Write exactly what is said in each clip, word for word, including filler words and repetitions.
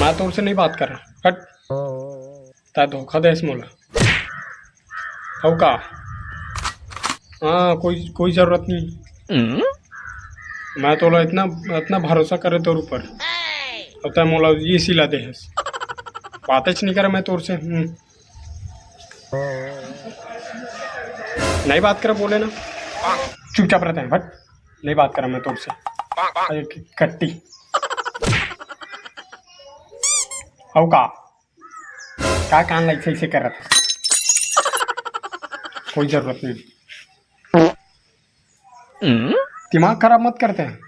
मैं तोर से नहीं बात कर रहा, हट। तैं धोखा देस मोला। हव का? हाँ, कोई, कोई जरूरत नहीं। हम्म? मैं तोला इतना, इतना भरोसा करे तोर ऊपर, अउ तैं मोला ये सिला दे हस। बातेच नहीं करे मैं तोर से। हम्म। नहीं बात करे बोले ना, चुपचाप रहते हैं, हट। नहीं बात करा मैं तोर से। अरे क-, कट्टी। हव का? का कान ला ऐसे ऐसे करत हस? कोई जरूरत नहीं। हम्म? दिमाग खराब मत करते हैं।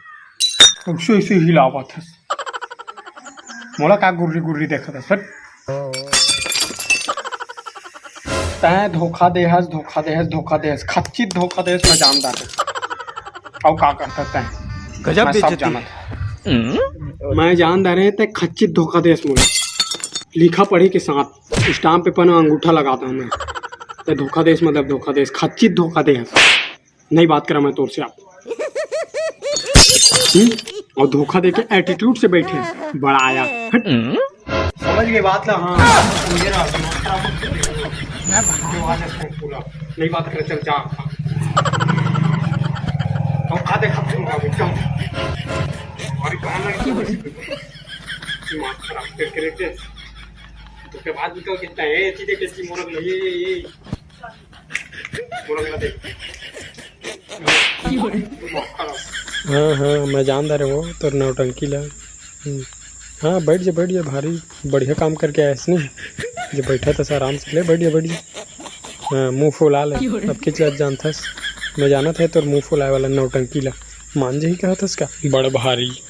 ऐसे ऐसे हिलावत हस। मोला का गुर्री गुर्री देखत हस? हट। तैं धोखा दे हस, धोखा दे हस, धोखा दे हस, खच्चित धोखा दे हस, मैं जानदार हूँ। अउ का करता तैं? गजब मैं सब बेइज्जती। जानत हूँ। हम्म? मैं जानदार है, तैं खच्चित धोखा दे हस मोला। लिखा पढ़ी के साथ। स्टाम्प पेपर में अंगूठा लगाता हूँ मैं। तैं धोखा देस, मतलब धोखा देस, खच्चित धोखा दे हस। नहीं बात करा मैं तोर से अब। हम्म? और धोखा दे के एटीट्यूड से बैठे, बड़ा आया। हट। समझ गए बात ला? हाँ, समझे ना, दिमाग खराब मत कर। मैं भाग के वहाँ से पूरा नहीं बात करे, चल जा। धोखा दे, खत्म हो गया, एकदम। और कहाँ लगी? दिमाग खराब करके रखते हैं। तो के बाद निकल के इतना है, चीजें कैसी मोरग नहीं, ये, ये, ये। मोरग ना देख। हाँ, हाँ, मैं जानदार हूँ वो, तोर नौटंकी ला। हम्म। हाँ, बैठ जा, बैठ जा, भारी बढ़िया काम करके आयस नहीं। जो बैठा था आराम से, ले, बैठ जा, बैठ जा। हाँ, मुंह फुला ले, अब के चीज जानथस। मैं जानत है तोर मुंह फुलाए वाला नौटंकी ला। मान जाही कहत हस का? बड़ भारी।